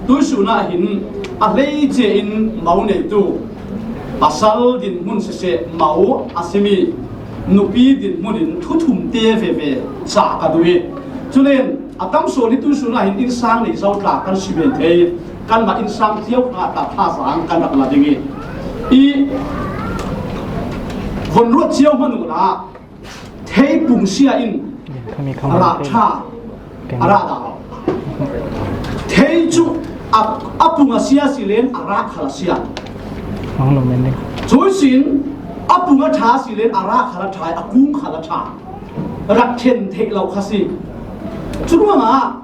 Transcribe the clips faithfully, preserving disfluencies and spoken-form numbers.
Tuisun ah hin a hleice in mo neitu, pasal dinhmun siseh, mo a si mi nupi dinhmun in thu thumte veve ca ka duh hi. Culen a tam sual hi tuisun ah hin innsang nei zo tla kan si men thei. Kanmah innsang cio kha ta thazaang kan rak la ding hi. I von ruat cio hmanh uhla, thei pung sia in a rah ṭha, a rah dah. Thei cu a, a pung a sia si len a rah khal a sia. Cui sin a pung a ṭha si len a rah khal a ṭha, a kung khal a ṭha. Rak ṭhen theih lo kha si. Curuangah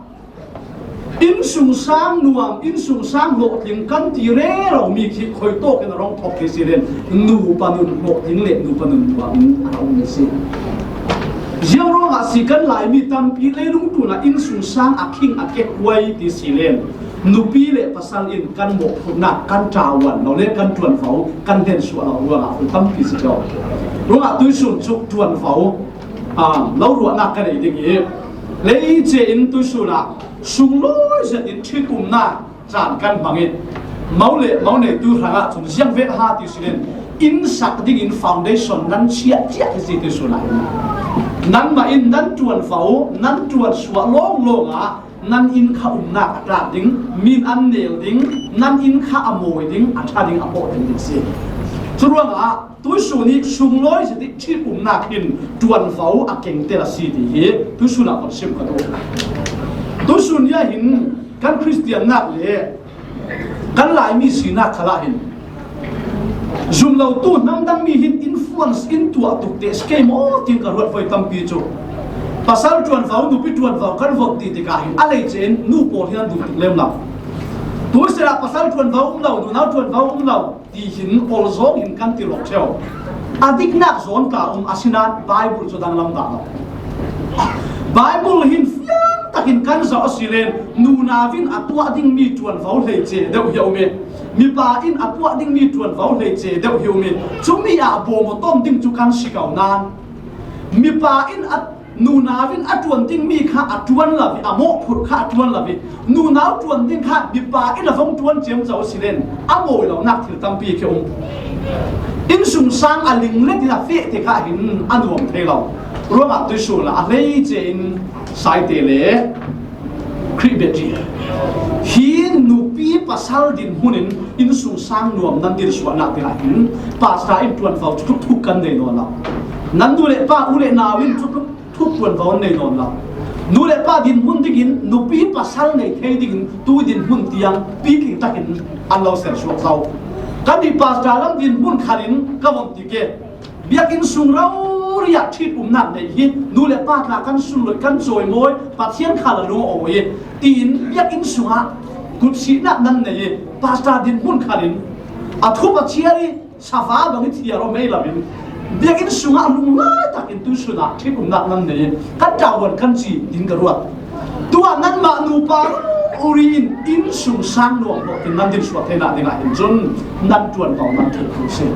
innsungsang nuam, innsungsang hlawhtling kan ti rero mi khi khuitawk in a rong thok ti si len, nupa nun hlawhtling le nupa nun nuam in a um mi si. Ziang ruangah si kan Laimi tampi leilung tunah innsungsang a khing a kekhuai ti si len, nupi le pasal in kan mawhphurhnak kan ṭuan lo le kan ṭuanvo kan hlensuah lo ruangah hoi tampi si cio. Ruangah tuisun cu ṭuanvo, aa, lo ruahnak kan ei ding i, leice in tuisun ah sunglawi zet in ṭhitumnak caan kan hmang i, mo le mo neitu hrangah cun ziang ve ha ti si len, inn sak dingin foundation nan chiah chiah hi si tuisun ah hin. Nangmah in nan ṭuanvo, nan ṭuansuah lawnglawng ah nan inn kha umnak a ṭak ding, min an nel ding, nan inn kha a mawi ding, a ṭha ding, a pawh ding ding si. Curuangah tuisun i sunglawi zet i ṭhitumnak hin ṭuanvo a kengtel a si ti hi tuisun ah kan sim ka duh. Tuisun ni ah hin kan Khristiannak le kan Laimi sinak khalah hin zum lotu hnam dang mi hin influence in tuah tuk te si kei maw tin ka ruat voi tampi cu. Pasal ṭuanvo, nupi ṭuanvo kan von ti tikah hin a leice in nu pawl hin an duh tuk lem lo. Tuisun ah pasal ṭuanvo um lo, nunau ṭuanvo um lo ti hin olzawng hin kan ti lawk cio. A diknak zawn ka um, asinain Bible cu danglam dah lo. Bible hin fiang takin kan zoh a si len, nunau in a tuah dingmi ṭuanvo hleice deuh hi a um i, mipa in a tuah dingmi ṭuanvo hleice deuh hi a um i, cumi ah bawm a tom ding cu kan si ko nain, mipa in a, nunau in a ṭuan dingmi kha a ṭuan lo i, a mawhphurh kha a ṭuan lo i, nunau ṭuan ding kha mipa in a vong ṭuan ciamco a si len a mawi lonak thil tampi khi um. Innsungsang a ling le tin a feh tikah hin a nuam thei lo. Ruangah tuisun ah a hleice in saite le Khrih biaṭi hi nupi pasal dinhmun in innsungsang nuam nan dinsuahnak dingah hin pastor in ṭuanvo cu tluk thuk kan nei nawn lo. Nan nu le pa, u le nau in cu tluk thuk ṭuanvo an nei nawn lo. Nu le pa dinhmun dingin, nupi pasal nei thei dingin tu dinhmun tiang pitling takin an lo sersuak zo. Kan nih pastor lam dinhmun khalin ka von ti ke, biakinn sung rori ah ṭhitumnak nei hi, nu le pa tla kan sunlawih, kan cawimawi, Pathian kha la lung a awi, tiin biakinn sungah kutsihnak nan nei i, pastor dinhmun khalin a thup a chiar i, sava bang i thiar aw mei lo in, biakinn sungah lunglai takin tuisun ah ṭhitumnak nan nei i, kan ṭuan kan ci ding ka ruat. Tuah nanmah nupa rori in innsungsang nuam hlawh tin nan dinsuah theinak dingah hin cun nan ṭuanvo nan theih si.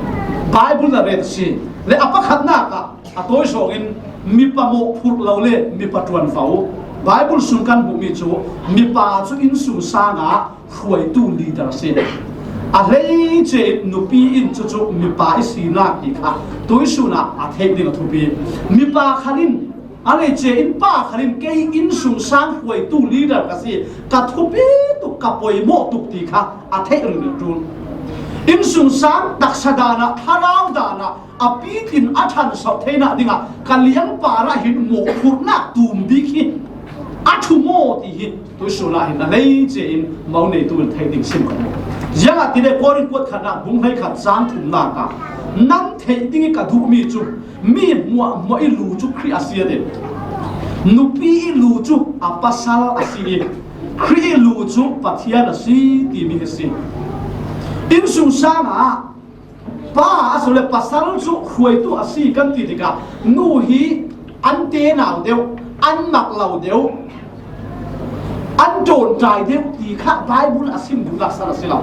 Bible na ret si. Le a pakhatnak ah a tawi sawng in mipa mawhphurh lo le mipa ṭuanvo. Bible sung kan hmuhmi cu mipa cu innsungsang ah hruaitu leader a si. A hleice in nupi in cucu mipa i sinak hi kha tuisun ah a theih ding a thupi. Mipa khalin, a hleice in pa khalin kei innsungsang hruaitu leader ka si, ka thupi tuk, ka poimawh tuk ti kha a theih ringring ṭul. Innsungsang taksa dan ah, thlarau dan ah a pitin a ṭhansoh theinak dingah ka liangpar ah hin mawhphurhnak tum bik hi a ṭhu maw ti hi tuisun ah hin a hleice in mo neitu in theih ding sim ka duh. Ziangahtile Korin kuat khatnak bung hleikhat cang thumnak ah, nan theih ding i ka duhmi cu mi hmuahhmuah i lu cu Khrih a si a ti. Nupi i lu cu a pasal a si i, Khrih i lu cu Pathian a si timi hi a si. Innsungsang ah pa a si le pasal cu hruaitu a si kan ti tikah, nu hi an te nau deuh, an mak lo deuh, an ṭawnṭai deuh ti kha Bible a sim duh laksan a si lo.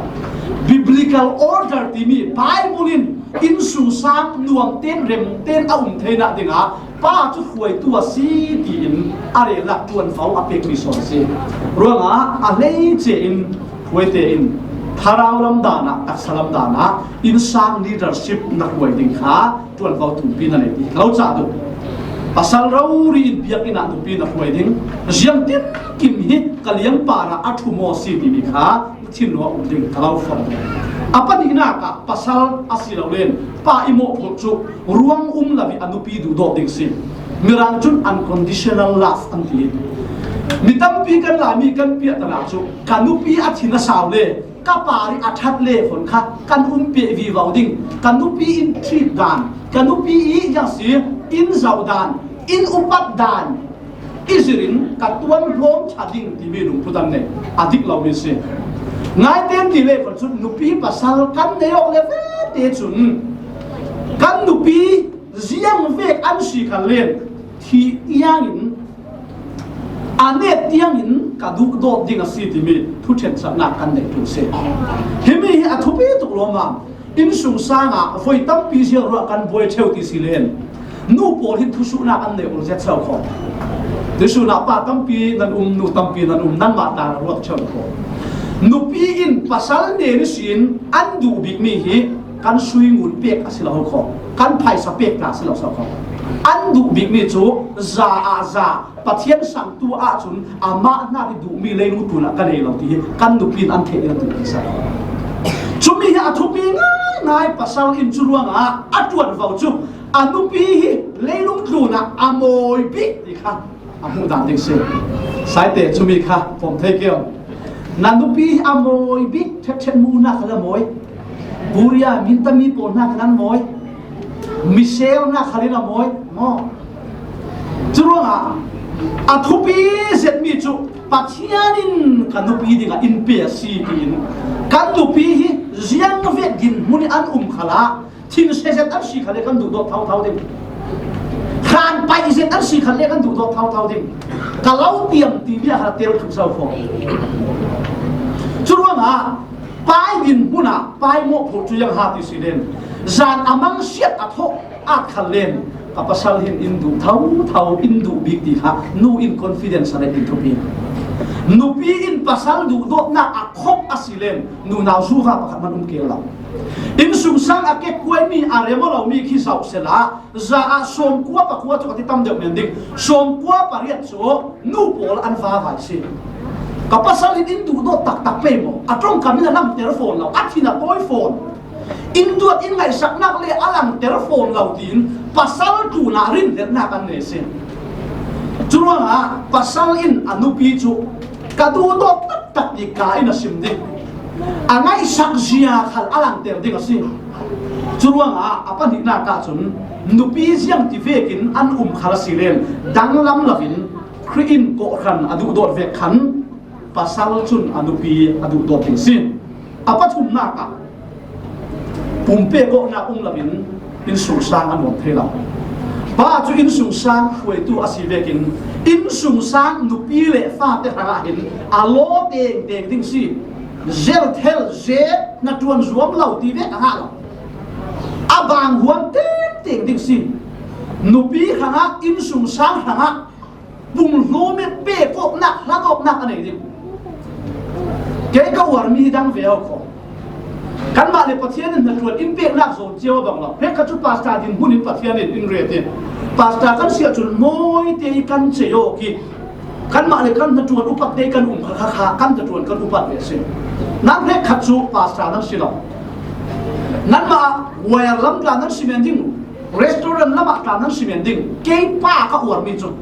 Biblical order timi Bible in innsungsang nuam ten, rem ten a um theinak dingah pa cu hruaitu a si tiin a relnak ṭuanvo a pekmi sawn a si. Ruangah a hleice in Khuaite in thlarau lam danah, taksa lam danah innsang leadership na khuai ding kha ṭuanvo tumpi na nei ti ka lo cah duh. Pasal rori in biakinn ah nupi na khuai ding, ziang tinkim hi ka liangparah a ṭhu maw si timi kha thinlung ah um ding ka lo forh. A pahnihnak ah pasal a si lo len pa i mawhphurh cu ruang um lo ih a nupi duhdawt ding si. Mirang cun unconditional love an ti. Mi tampi kan Laimi kan piahtanak cu ka nupi a thin a sau le ka par ih a ṭhat le hon kha kan umpiak vivo ding. Ka nupi in treat dan, ka nupi ih ziang si, in zoh dan, in upat dan, i zir in ka tuan hlawm ṭha ding timi lungput an nei a dik lomi si. Ngaite an ti le hon cun nupi pasal kan nei awk le vete cun kan nupi ziangvek an si khan len thih tiangin a net tiangin ka duhdawt ding a si timi thuṭhenchahnak kan neih ṭul si. Himi hi a thupi tuk lawmmam. Innsungsang ah voi tampi ziang ruah kan buai ṭheu ti si len nu pawl hin thusuhnak an neih ul zet so kho. Tuihsun ah pa tampi nan um, nu tampi nan um, nanmah ta ruat ṭheu kho. Nupi in pasal nen ihsin an duh bikmi hi kan sui ngun pek a si lo kho, kan phaisa pek ta a si lo so kho. An duh bikmi cu za ah za, Pathian sangtu ahcun amah hna ih duhmi leilung tlun ah ka nei lo ti hi kan nupi in an theih in an duh ti sa. Cumi hi a thupi ngaingai. Pasal in cu ruangah a ṭuanvo cu a nupi hi leilung tlun ah a mawi bik ti kha a hmuh dan ding si. Saite cumi kha pom thei keu. Na nupi hi a mawi bik ṭhetṭhet mu hna kha le mawi. Buria, Mintami pawl hna kha nan mawi. Misel hna kha le na mawi maw? Curuangah a thupi zetmi cu Pathian in ka nupi dingah in pe a si tiin kan nupi hi ziangvek dinhmun ih an um khalah thinsia zet an si khalle kan duhdawt thotho ding. Hranpaih zet an si khalle kan duhdawt thotho ding. Ka lo tiam ti bia ha tel thuk so kho. Curuangah pai dinhmun ah pai mawhphurh cu ziang ha ti si len zan a mangsiat a thawh at khan len ka pasal hin in duh thotho, in duh bik ti kha nu in confidence a neih in thupi. Nupi in pasal duhdawtnak a khop a si len nunau zuva pakhat hmanh um keel lo. Innsungsang a kekkuaimi a rem aw lomi khi zoh sehla za ah sawmkua pakua cu ka ti tam deuh men ding, sawmkua pariat cu nu pawl an vavai si. Ka pasal in in duhdawt taktak pei maw? A ṭongkam in a langter fawn lo, a thin a tawi fawn. In duat in ngaihsaknak le a langter fawn lo tiin pasal tlunah rinhletnak an nei si. Curuangah pasal in a nupi cu ka duhdawt taktak ti ka in a sim ding, a ngaihsak zia khal a langter ding a si. Curuangah a pahnihnak ahcun nupi ziang ti vekin an um khal a si len danglam loin Khrih in kawhhran a duhdawt vek khan pasal cun a nupi a duhdawt ding si. A pathumnak ah pumpek awknak um loin innsungsang a nuam thei lo. Pa cu innsungsang hruaitu a si vekin innsungsang nupi le fate hrangah hin a law tengteng ding si. Zelthel ze hnaṭuan zuam lo ti vek a ngah lo. A bang huam tengteng ding si. Nupi hrangah, innsungsang hrangah pumhlum in pek awknak, hlat awknak a nei ding. Kei ka uarmi dang ve aw kho. Kanmah le Pathian in hnaṭuan in peknak zawn cio a bang lo. Hrekkhat cu pastor dinhmun in Pathian in in ret in pastor kan si ahcun mawi te i kan cei awk i kanmah le kan hnaṭuan upat te i kan um kha, kha, kha kan hnaṭuan kan upat ve a si. Nan hrekkhat cu pastor nan si lo. Nanmah wire lam tla nan si men ding, restaurant lamah tla nan si men ding. Kei pa ka uarmi cu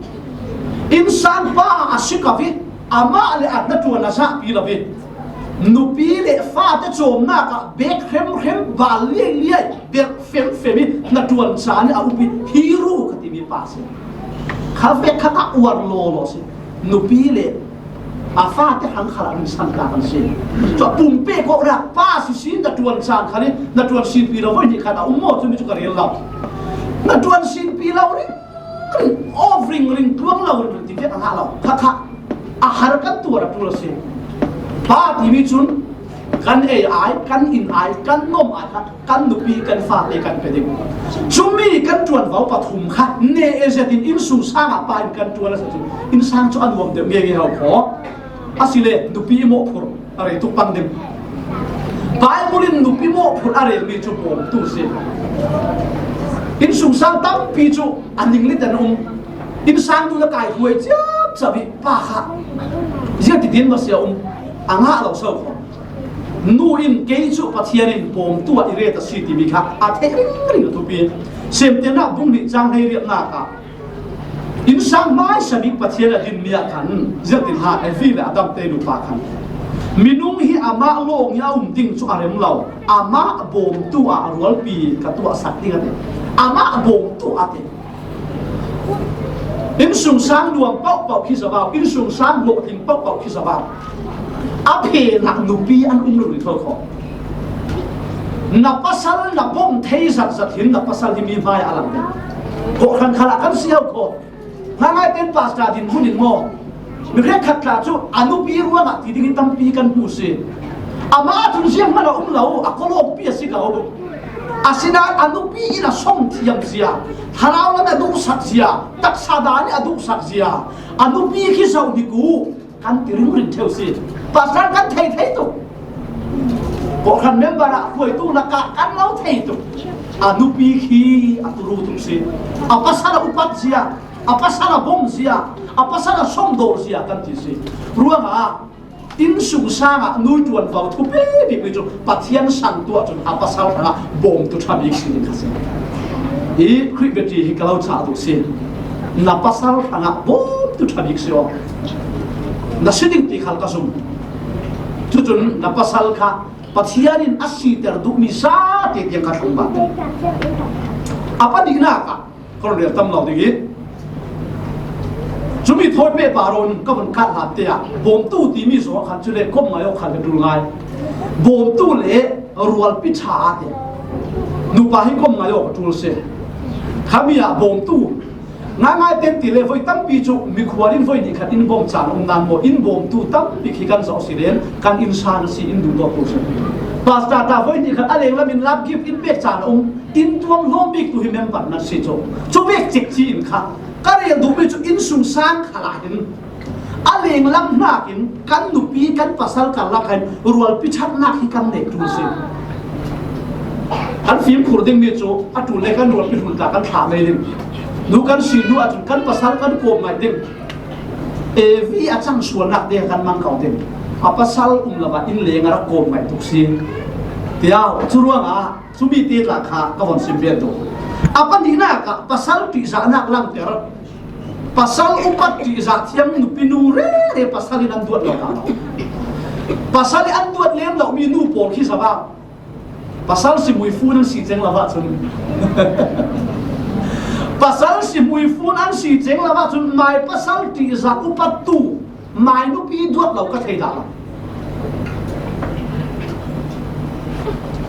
innsang pa a si ko i amah le a hnaṭuan a zahpi lo i nupi le fate cawmnak ah bek hremhrem, bal liailiai, berh femfem i hnaṭuan caan i a up i hi ru ka timi pa a si. Kha vek kha ka uar lawlaw a si. Nupi le a fate hang khal ah rinsan ta kan si. Cu pumpek awknak pa si si hnaṭuan caan khal i hnaṭuan sinpi lo voi nih khat a um maw? Cumi cu ka rel lo. Hnaṭuan sinpi lo ring ring, off ring ring, tluang lo ring ring ti vek a ngah lo. Kha kha a har kan tuar a ṭul a si. Pa timi cun kan ei ai, kan inn ai, kan nuam ai kha kan nupi, kan fate kan pe ding. Cumi kan ṭuanvo pathum kha ne e zet in innsungsang ah pa in kan ṭuan a si cun innsang cu a nuam deuh ngei ngei ho kho. Asile nupi i mawhphurh. A rei tuk pang ding. Bible in nupi mawhphurh a relmi cu bawmtu si. Innsungsang tampi cu a ninglit an um. Innsang nu na kaihruai ciamcam i pa kha ziah titin masia um a ngah lo so kho. Nu in kei cu Pathian in bawmtu ah i ret a si timi kha a theih ringring a thupi. Semtiannak bung hnih cang hleiriatnak ah Innsang hmaisa bik Pathian a dinmi ah khan ziangtin ha Evi le Adam te nupa khan minung hi amah lawng i a um ding cu a rem lo, amah bawmtu ah a rualpi ka tuahsak ding a ti. Amah bawmtu a ti. Innsungsang nuam paohpaoh khi zavau, innsungsang hlawhtling paohpaoh khi zavau. A phenak nupi an um lo rih kho. Na pasal na bawm thei zat zat hin na pasal hi mi hmai a lang ding. Kawhhran khalah kan si ho kho. Ngaingai ten pastor din hmun in maw? Mi hrekkhat tla cu a nupi ruangah ti dingin tampi kan hmu si. Amah cun zianghman a um lo, a kawlawngpi a si ko. Asinain a nupi in a sawm thiam zia, thlarau lam a duhsak zia, taksa dan i a duhsak zia, a nupi khi zoh hnik u kan ti ringring theu si. Pastor kan thei thei tuk. Kawhhran member ah hruaitu lakah kan lo thei tuk. A nupi khi a turu tuk si. A pasal a upat zia, a pasal a bawm zia, a pasal a sawmdawr zia kan ti si. Ruangah innsungsang ah nu ṭuanvo thupi bikmi cu Pathian sang tuah cun a pasal hrangah bawmtu ṭha bik si ding kha si. I Khrih biaṭi hi ka lo chah duh si. Na pasal hrangah bawmtu ṭha bik si aw. Na si ding ti khal ka zum. Cucun na pasal kha Pathian in a siter duhmi zate tiang kha tlangval te. A pahnihnak ah ka run rel tam lo ding i, cumi thawi pehpar in ka vun kah hlan te ah bawmtu timi zawng khat cu le kom ngai awk khat ka ṭul ngai. Bawmtu le rualpi ṭha te. Nupa hi kom ngai awk ka ṭul si. Khami ah bawmtu ngaingai ten ti le voi tampi cu mikhual in voi nih khat in bawm caan a um nan maw? In bawmtu tampi khi kan zoh si len kan innsang a si, in duhdawtu si. Pastor ta voi nih khat a lenglam in love gift in pek caan a um. In tuam hlawm bik tu hi member nan si cu. Cu vek cek ci in kha ka rel duhmi cu innsungsang khalah hin a lenglam hnakin kan nupi kan pasal karlak hin rualpi ṭhatnak hi kan nek ṭul si. Kan fimkhur dingmi cu a ṭul le kan rualpi hlun tla kan thlah ngei ding. Nu kan si hnu ahcun kan pasal kan kawm ngaih ding. Evi a cang sualnak te kan mang ko ding. A pasal um lo ah inn leng a rak kawm ngaih tuk si. Tiah cu ruangah cumi te tla kha ka von sim ve tu. A pahnihnak ah pasal ṭihzahnak langter. Pasal upat ṭihzah thiam nupi nu rere pasal in an duat lo ta lo. Pasal in an duat lem lo mi nu pawl khi zavau. Pasal si muifun an si ceng lo ahcun pasal si muifun an si ceng lo ahcun mai pasal ṭihzah upat tu mai nupi duat lo ka thei dah lo.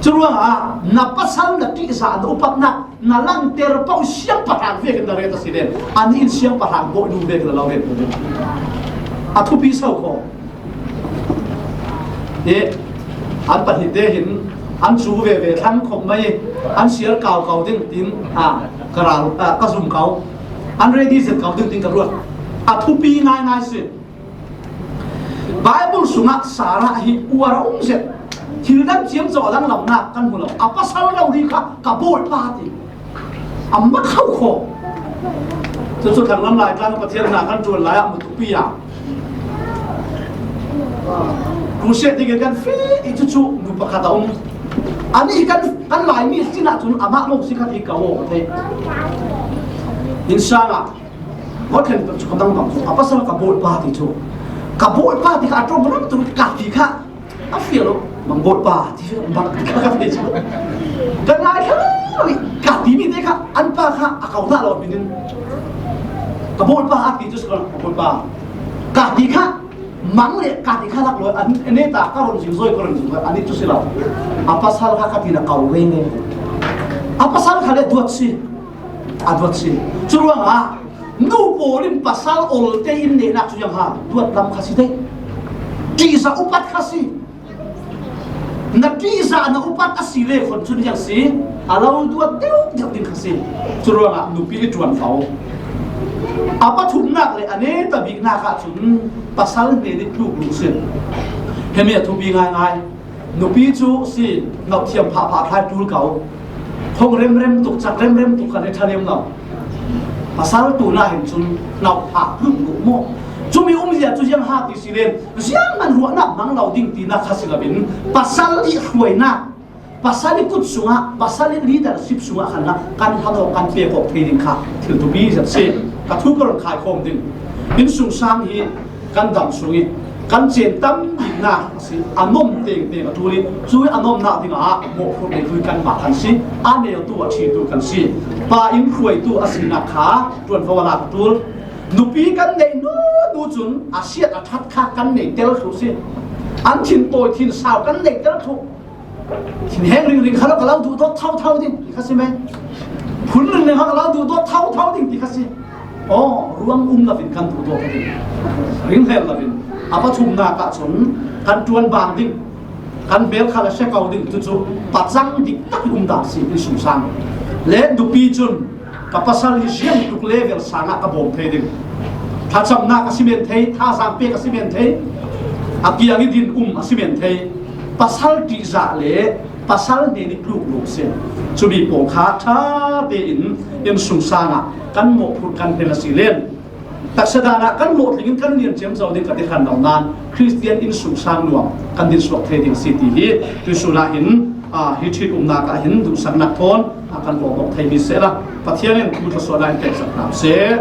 Curuangah na pasal na ṭihzah na upatnak na langter paoh siangpahrang vekin na ret a si len, anih in siangpahrang bawi nu vekin a lo ret ko ding. A thupi so kho. Eh, an pahnih te hin an cu veve thlang khawm mai, an sial kau kau ding tin, ah, ka ral, ah, ka zum kau. An ready zet kau ding tin ka ruat. A thupi ngaingai si. Bible sungah Sarah hi uar a um zet. Thil dang ciamco a langlamnak kan hmu lo. A pasal lo ri kha ka bawipa ti. A mak kho kho. Cucu thanglam lai tlang Pathian hna kan ṭuan lai ah mu tukpi ah. Crusade dingin kan feh i cucu nu pakhat a um. Anih kan, kan Laimi sinah cun amah lawng si kha ti ka aw ka theih. Innsang ah Kawtthlen cu ka dang bang cu a pasal ka bawipa ti cu, ka bawipa ti kha a ṭawng lam tuk ka ti kha a fial lo. Mang bawipa ti bang ti kha ka ti cu ka ngai thla lo i ka timi te kha an pa kha a kau dah lo min in ka bawipa a ti cu ka bawipa ka ti kha mang le ka ti kha lak lo an ne ta ka run zing zoi ka run zing zoi an i cu si lo. A pasal kha ka ti na kau ve nge a pasal kha le duat si. A duat si. Curuangah nu pawl in pasal olte in nehnak cu ziang ha, duat lam kha si te. Ṭihzah upat kha si. Na ṭihzah na upat a si le khon cun ziang si. A lo duat deuh deuh ding kha si. Curuangah nupi i ṭuan ko. A pathumnak le a neta biknak ah cun pasal hnen i tluk lu si. Hemi a thupi ngaingai. Nupi cu si nauhthiam phahphah thlai ṭul ko. Khong remrem tuk, cak remrem tuk khan i ṭha lem lo. Pasal tuna hin cun nauhphah tluk duh maw? Cumi umzia cu ziang ha ti si len, zianghman ruahnak hmang lo ding tinak kha si loin, pasal i hruainak, pasal i kut sungah, pasal i leadership sungah khan kan hlan awk, kan pek awk thei ding kha thil thupi zet si. Ka thu ka run khaikhawm ding. Innsungsang hi kan dam sung i kan cen tam biknak a si. A nom tengteng a ṭul i, cu a nomnak dingah mawhphurh neitu kan mah kan si. A neutu a ṭhitu kan si. Pa in hruaitu a sinak kha ṭuanvo a lak a ṭul. Nupi kan neih nu nu cun a siat a ṭhat kha kan nei tel thluh si. An thin tawi thin sau kan nei tel thluh. Thinheng ringring kha lo ka lo duhdawt thotho ding ti kha si mai. Phun ringring kha ka lo duhdawt thotho ding ti kha si. Aw, ruang um lovin kan duhdawt a ding. Ringhlel lovin. A pathumnak ah cun kan ṭuan bang ding, kan hmel kha la hre ko ding, cucu pacang dik tak i um dan si, innsungsang. Le nupi cun ka pasal hi ziang tuk level sangah ka bawm thei ding. Thlacamnak a si men thei, thazaang pek a si men thei, a kiang i din um a si men thei, pasal ṭihzah le pasal hnen i tluk lo si. Cumi pawl kha ṭha tein innsungsang ah kan mawhphurh kan hnen a si len. Taksa dan ah kan hlawhtling in kan lian ciamco ding ka ti hran lo nain Khristian innsungsang nuam kan din suak thei ding si ti hi tuihsun ah hin, aa, hi ṭhit umnak ah hin duhsaknak thawn a kan bawmawk theimi sehla Pathian in thu thluasuahnak in peksak hna seh.